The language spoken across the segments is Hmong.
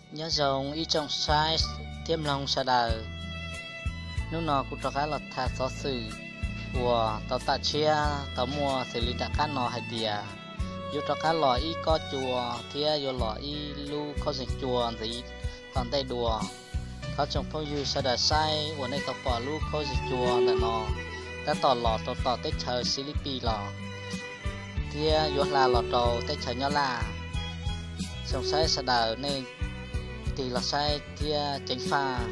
Nyob zoo ib tsoom saib thiab mloog sawv daws. Hnub no kuv rov qab los tham xov xwm uas tau tawm tshiab tau muaj xws li nram qab no hais tias yuav rov qab los ib kob cua thiab yuav los ib lub khaub zeeg cua ntxiv tom ntej dua. Thov tsoom phooj ywg sawv daws saib uas nej tau pom lub khaub zeeg cua ntawm no tab tom los rau tom teb chaws Filipis los thiab yuav hla los rau teb chaws Nyab Laj. Tsoom saib sawv daws nej tig los saib thiab ceev faj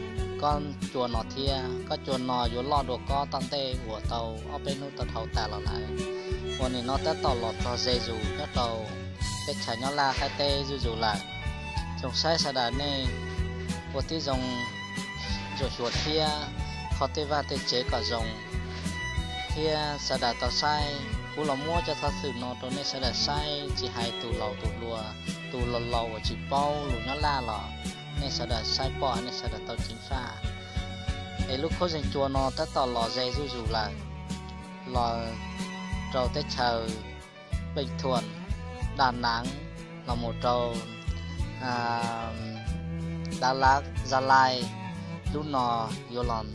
kob cua no thiab. Kob cua no yuav loj dua kob tom ntej uas tau ob peb hnub tau dhau tas los lawm, uas nim no tab tom los txog ze zus nyob rau teb chaws Nyab Laj qab teb zuj zus lawm. Tsoom saib sawv daws nej ua tib zoo ntsuam xyuas thiab kho tej vaj tej tsev kom zoo, thiab sawv daws tau saib. Kuv los muab cov xov xwm no rau nej sawv daws saib, tsis hais tus laus tus hluas, tus laus laus uas tsis paub lus Nyab Laj los nej sawv daws saib pom nej sawv daws tau ceev faj. Es lub khaub zeeg cua no tab tom los ze zuj zus lawm, los rau teb chaws Pem Thuam, Dam Nam, los mus rau Dav Lav, Za Lai. Lub no yuav los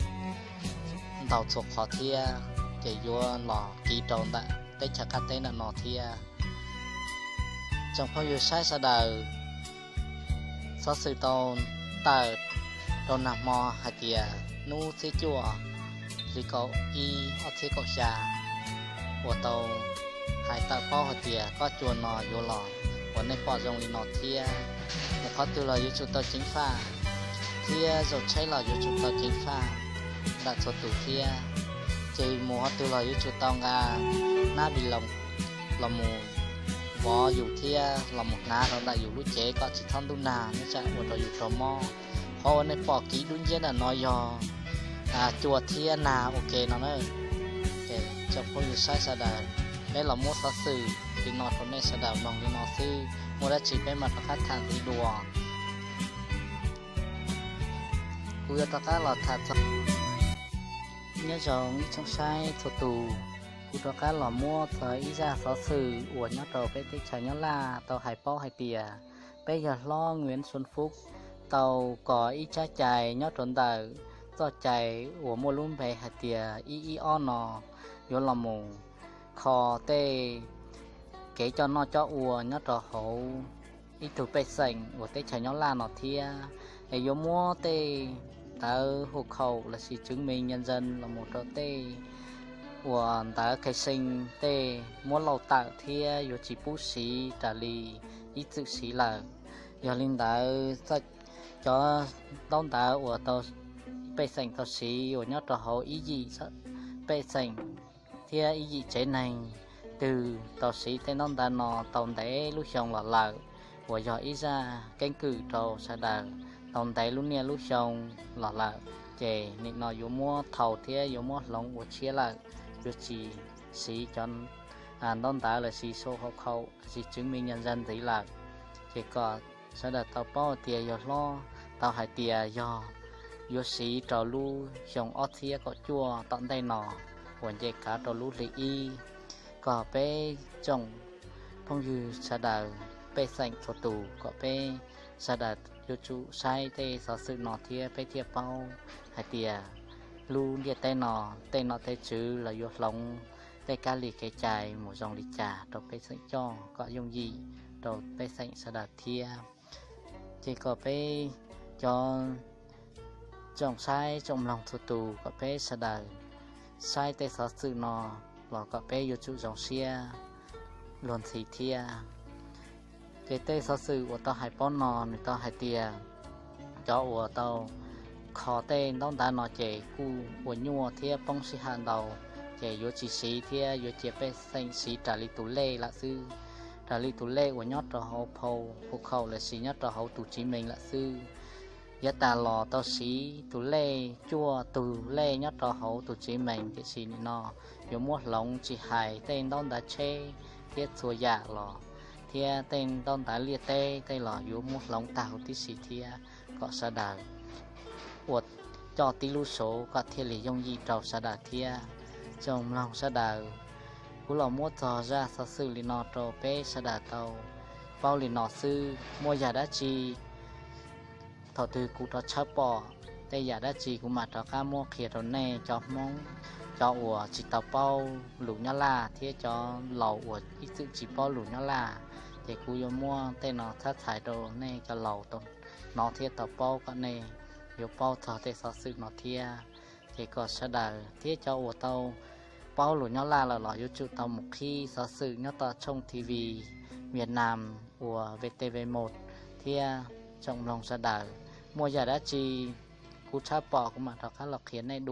ntau txhua qhov thiab, ces yuav los kiv rau ntawm teb chaws qab teb ntawm no thiab. Tsoom phooj ywg saib sawv daws, xov xwm tau tawm rau nag hmo hais tias hnub xiab cuaj hli kaum ib ob txhiab kaum xya uas tau hais tawm paub hais tias kob cua no yuav los uas nej pom zoo li no thiab. Mus qhov twg los yuav tsum tau ceev faj, thiab zaum tsheb los yuav tsum tau ceev faj ntawm txhua tus thiab. Ces mus qhov twg los yuav tsum tau nqa nab vi loos los mus vov yus thiab los mus hnav rau ntawm yus lub cev kom tsis txhob ntub nag, nyob tsam ua rau yus raug mob. Qhov uas nej pom kiv dub nciab ntawm no yog cua thiab nag ua ke no na. Tsoom phooj ywg saib sawv daws, peb los muab xov xwm li no rau nej sawv daws mloog li no xwb, muaj dab tsi peb mam rov qab tham ntxiv dua. Kuv yuav rov qab los tham txog. Nyob zoo ib tsoom saib txhua tus, kuv rov qab los muab txog ib zaj xov xwm uas nyob rau peb teb chaws Nyab Laj tau hais paub hais tias peb yawg hlob Nguyễn Xuân Phúc tau kos ib tsab cai nyob rau ntawm txoj cai uas muaj lub npe hais tias ib ib ob no yuav los mus kho tej kev coj noj coj ua nyob rau hauv ib tug pej xeem uas teb chaws Nyab Laj no thiab, es yuav muab tej ntawv hù khẩu lossis chứng minh nhân dân los mus rau tej uas ntawv khai sinh tej muab lauj tawm thiab yuav tsis pub siv raws li ib txwm siv lawm. Yog li ntawd cov ntaub ntawv uas tau pej xeem tau siv uas nyob rau hauv ib yim pej xeem thiab ib yim tsev neeg twg tau siv tej ntaub ntawv no tau ntev lub xyoo los lawm, uas yog ib zaj keeb kwm rau sawv daws tau ntev lub niaj lub xyoo los lawm, ces nim no yuav muab thau thiab yuav muab hloov ua tshiab lawm, yuav tsis siv cov ntaub ntawv lossis sổ hộ khẩu lossis chứng minh nhân dân ntxiv lawm. Ces kom sawv daws tau paub tias yawg hlob tau hais tias yog yuav siv rau lub xyoo ob txhiab kaum cuaj tom ntej no uas nce kav rau lub hli ib, kom peb tsoom phooj ywg sawv daws pej xeem txhua tus kom peb sawv daws yuav tsum saib tej xov xwm no thiab peb thiaj paub hais tias lub ntiaj teb no tej nom tej tswv los yuav hloov tej kab li kev cai mus zoo li cas rau pej xeem coj kom yooj yim rau pej xeem sawv daws thiab. Ces kom peb cov tsoom saib tsoom mloog txhua tus kom peb sawv daws saib tej xov xwm no los kom peb yuav tsum zoo siab luag ntxhi thiab. Ces tej xov xwm uas tau hais paub no nws tau hais tias cov uas tau kho tej ntaub ntawv no ces kuj ua nyuaj thiab poob sij hawm ntau, ces yuav tsis siv thiab yuav cia pej xeem siv raws li tus lej lawm xwb, raws li tus lej uas nyob rau hauv phau hù khẩu lossis nyob rau hauv tus chứng minh lawm xwb. Yav tas los tau siv tus lej cuaj tug lej nyob rau hauv tus chứng minh, tiam sis nim no yuav muab hloov tsis hais tej ntaub ntawv tsheb thiab txhua yam los, thiab tej ntaub ntawv liaj teb tej los yuav muab hloov tag huv tib si thiab, kom sawv daws ua coj tib lub sổ kom thiaj li yooj yim rau sawv daws thiab. Tsoom mloog sawv daws, kuv los muab txog zaj xov xwm li no rau peb sawv daws tau paub li no xwb, muaj yam dab tsi Thaum twg kuv rov tshawb pom tej yam dab tsi kuv mam rov qab muab qhia rau nej cov Hmoob, cov uas tsis tau paub lus Nyab Laj thiab cov laus uas ib txwm tsis paub lus Nyab Laj. Ces kuv yuav muab tej no txhab txhais rau nej cov laus tau hnov thiab tau paub kom nej yuav paub txog tej xov xwm no thiab. Ces kom sawv daws thiab cov uas tau paub lus Nyab Laj lawm los yuav tsum tau mus qhib xov xwm nyob tom tshooj T V Vietnam uas V T V một thiab tsoom mloog sawv daws. Muaj yam dab tsi kuv tshawb pom kuv mam rov qab los qhia nej dua.